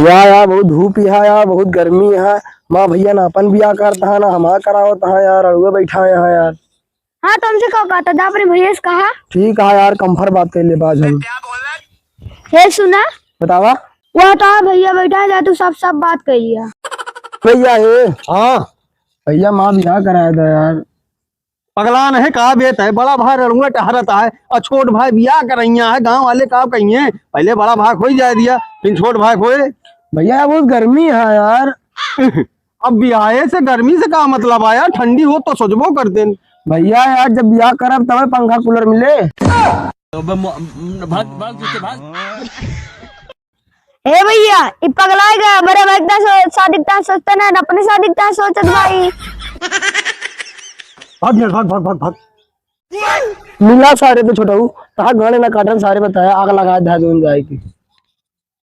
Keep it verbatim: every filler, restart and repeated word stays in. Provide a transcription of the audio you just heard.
या यार, बहुत धूप यहाँ यार, बहुत गर्मी है। माँ भैया ना अपन बियाह करत है, ना हमार करावत है यार, अड़ुए बैठा है यहाँ यार। हाँ, तो हमसे का कहता, जा अपने भैया से कहा। ठीक है यार, कम्फर बात कर ले बाज हम। हे सुना। बतावा। वह तो भैया बैठा है, जा तू सब, सब बात कर लिया। भैया हे। हाँ। भैया माँ बियाह कराया था यार। पगला नहीं का बेत है, बड़ा भाई रड़ुआ टहरत है और छोट भाई बियाह करैया है, गाँव वाले का कहिए, पहले बड़ा भाई खोई जाए दिया, फिर छोट भाई खोए। भैया बहुत गर्मी है यार। अब बियाहे से गर्मी से का मतलब आया, ठंडी हो तो सोचबो करते। भैया यार जब बियाह करब तब पंखा कूलर मिले। भाग, भाग, पीछे भाग। ए भैया, ई पगलाए गया, बड़े भाई का सो-, शादी का सोचते ना, अपने शादी का सोचत भाई। भाग यार, भाग, भाग, भाग, भाग। मिला सारे तो छोटाऊ, तहा गाने ना काटन सारे बताया, आग लगा धा जोन जाए की।